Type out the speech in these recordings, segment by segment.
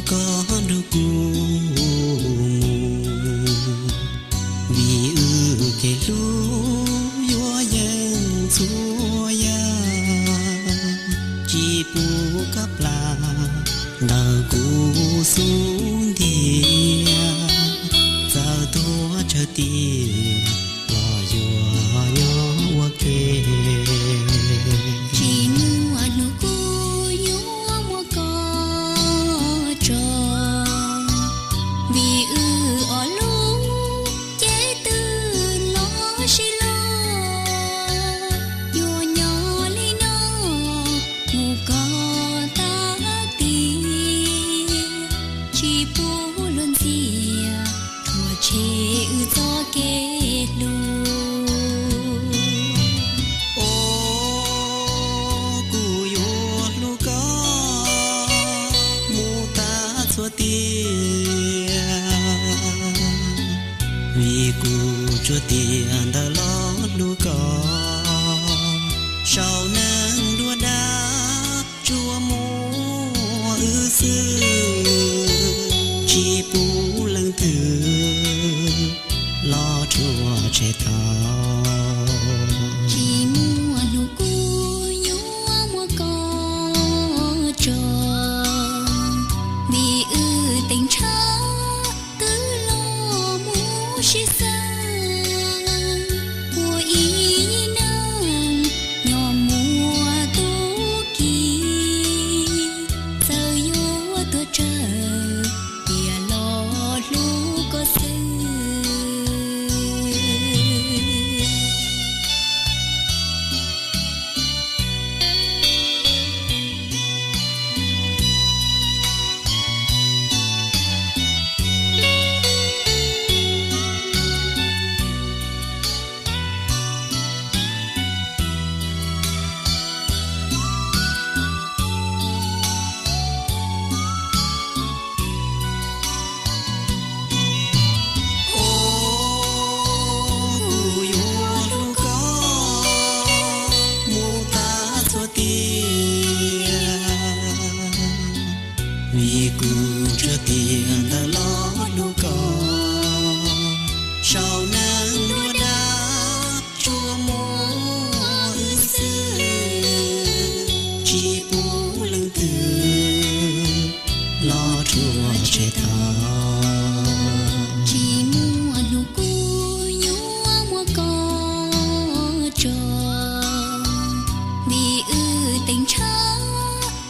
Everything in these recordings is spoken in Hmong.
Koj nrog kuv mus, vim wb kev hlub yuav yeej txhua yam, tsis pub koj plam ntawm kuv xub ntiag. Txawm tuag tsawg tiam los yuav nyob ua ke. Tsis muaj hnub kuv yuav muab koj tso, vim wb ob lub cev twb los sib loj. Yuav nyob li no mus kom tag tiam, tsis pub luag ntxias rhuav tshem wb txoj kev hlub. Os, kuv yuav hlub koj mus tas txhua tiam, vim kuv tsuas tiam ntawm los hlub koj. Saum neeg dua dab tsuas muaj wb xwb, tsis pub leej twg los rhuav tshem tau. Tsis muaj hnub kuv yuav muab koj tso, vim wb teem ntshav twb los mus sib xeeb. Ua ib neeg nyob muaj tu ki, txawm yuav tuag tsawg tiam los hlub koj xwb. Os, kuv yuav hlub koj mus tas txhua tiam, vim kuv tsuas tiam ntawm los hlub koj. Saum neeg dua dab tsuas muaj wb xwb, tsis pub leej twg los rhuav tshem tau. Tsis muaj hnub kuv yuav muab koj tso, vim wb teem ntshav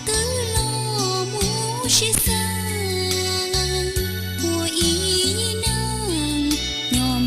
twb los mus sib xeeb. Ua ib neeg nyob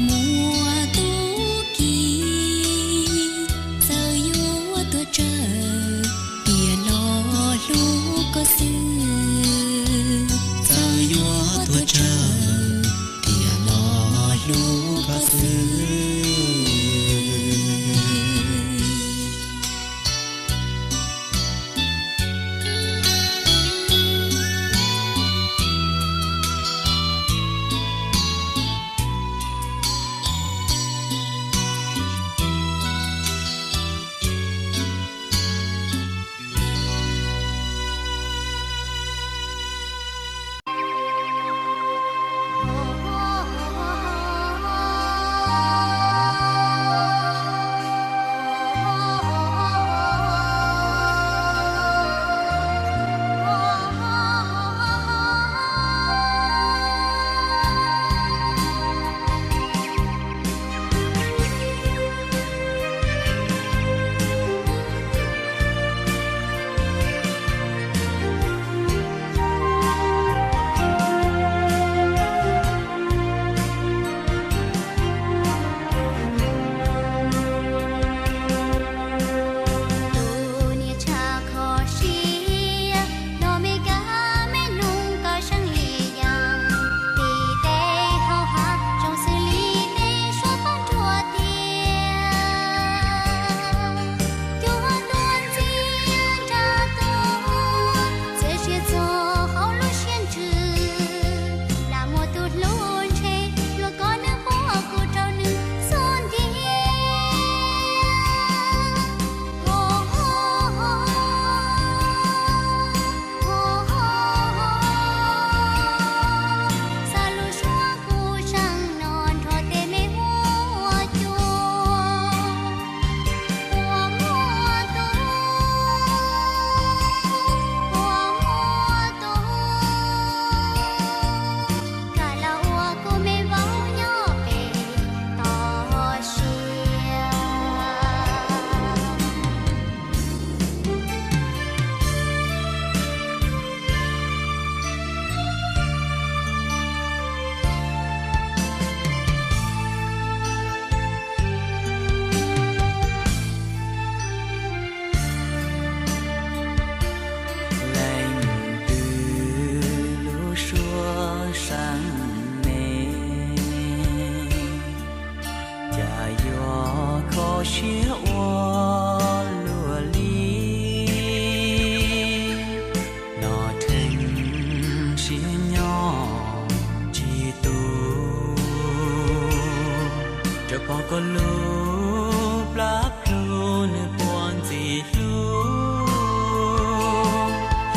Koj lub plab plhu nws puag ntxim hlub,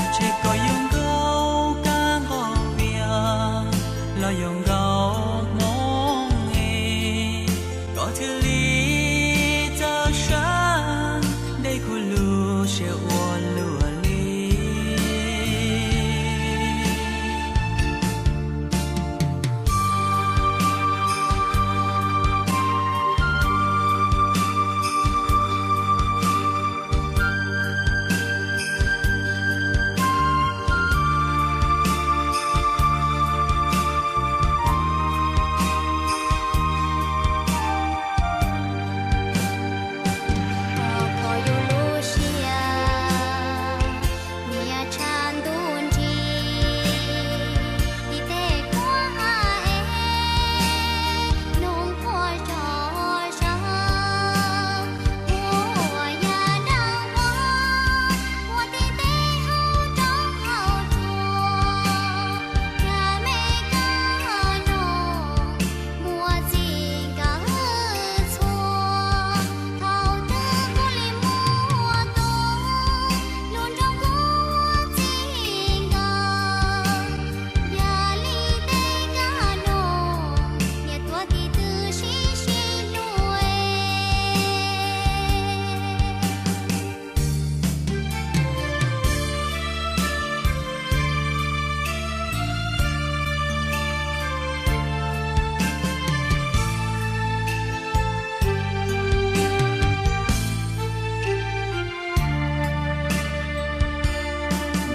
ntshe koj yuav nkaum kab nqaus vias los yuav nkaum hmoo es, koj thiaj li txawj saib dej kuv lub siab ua luaj li. Koj yus lub siab niaj tshav ntuj nrig, ib teg kuab ha es noog quaj zom zaws, ua yam dab ua, ua tib teg hauv roob hauv tsuas, yam me kab noog muaj txij nkawm txhua, thaum twg kuv li muaj tuaj, lub nroog kuj txij nkawm, yam li tej kab noog, niaj tuaj tim twg sib sib hlub.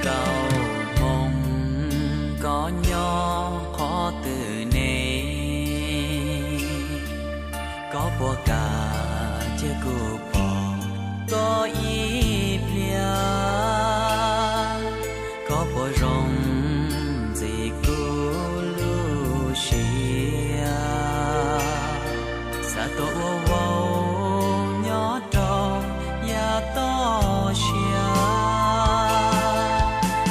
Nkauj Hmoob, koj nyob qhov twg ne? Koj puas kam cia kuv pom koj ib pliag? Koj puas zoo ntxiv kuv lub siab? Xav tuaj ua vauv nyob rau yav toj siab,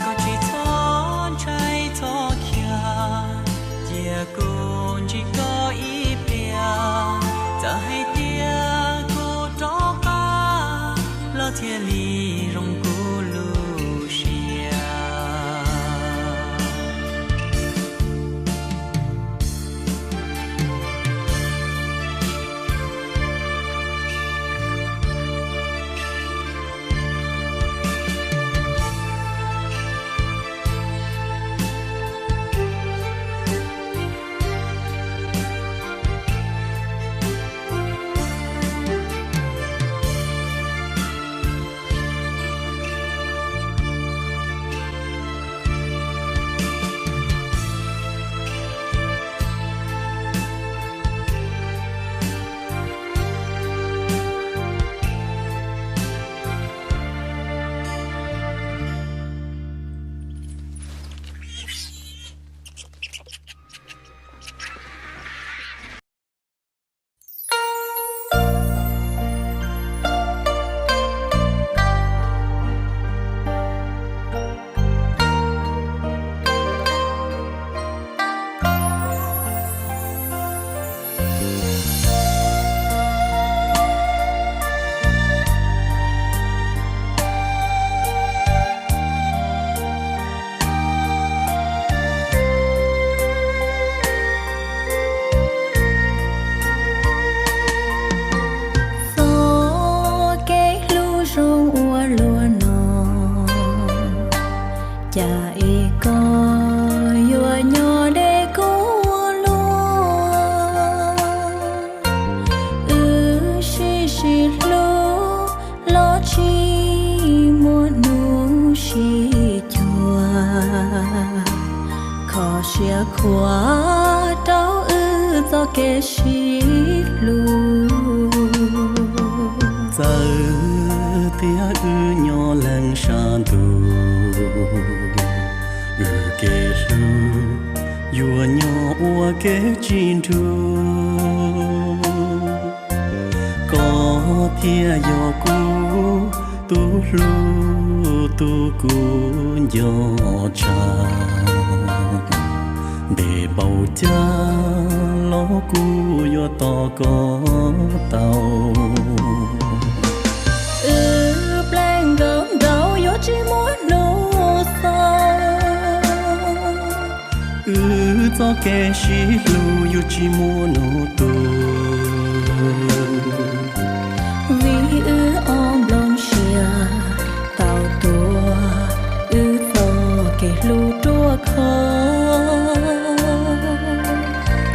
koj tsis txhob ntshai txhob khiav, cia kuv ntsib koj ib pliag. Txawm hais tias kuv rov qab los thiaj li zoo kuv lub siab. Txoj kev hlub zoo ua luaj no, cas es koj yuav nyob deb kuv luag? Wb sib sib hlub los tsis muaj hnub sib cuag, kho siab khuav rau wb txoj kev sib hlub. Txawm tias wb nyob leej sab ntuj, wb kev hlub yuav nyob ua kev tsis nrug. Koj thiaj yog kuv tus hlub, tus kuv nco tshaj. Ntev npaum cas los kuv yuav tos koj tau. Wb pleev nkaus nraud yuav tsis muaj hnub xaus, wb txoj kev sib hlub yuav tsis muaj hnub tu. Vim wb ob nplooj siab tau tuav wb txoj kev hlub ruaj khov.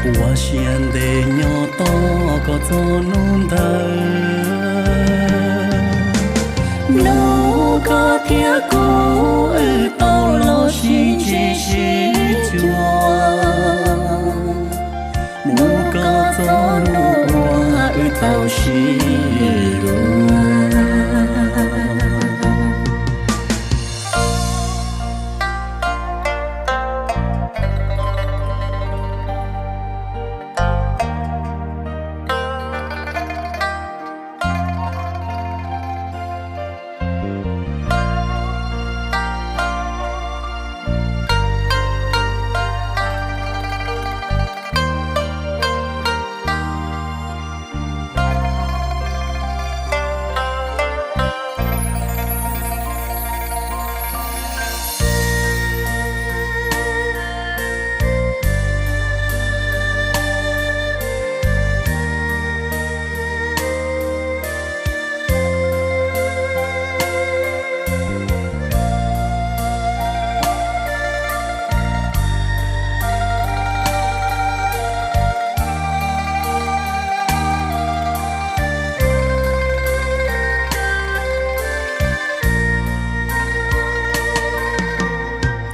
Ua siab ntev nyob tos koj txog hnub ntawd. Hnub koj thiab kuv wb tau los sib ntsib sib cuag, hnub koj txog hnub uas wb tau sib luag.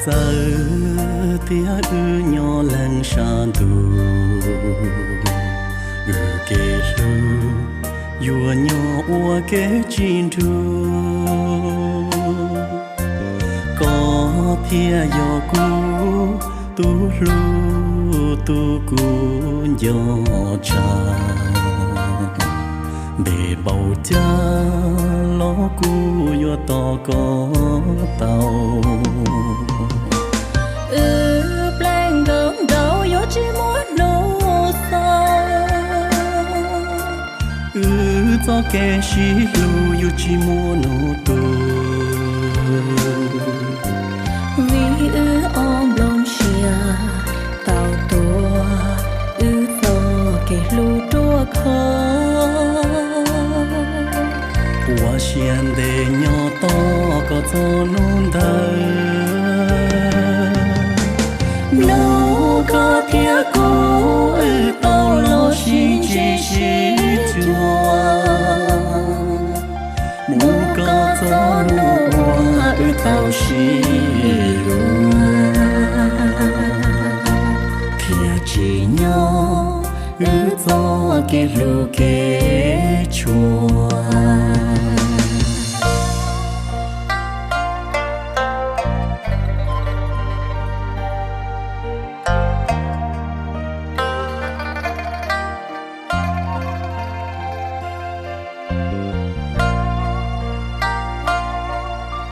Txawm tias wb nyob leej sab ntuj, wb kev hlub yuav nyob ua kev tsis nrug. Koj thiaj yog kuv tus hlub, tus kuv nco tshaj. Ntev npaum cas los kuv yuav tos koj tau. Wb pleev nkaus nraud yuav tsis muaj hnub xaus, wb txoj kev sib hlub yuav tsis muaj hnub tu. Vim wb ob nplooj siab tau tuav wb txoj kev hlub ruaj khov. Ua siab ntev nyob tos koj txog hnub ntawd. Hnub koj thiab kuv wb tau los sib ntsib sib cuag, hnub koj txog hnub uas wb tau sib luag, thiaj tsim nyog wb txoj kev hlub kev tshuav.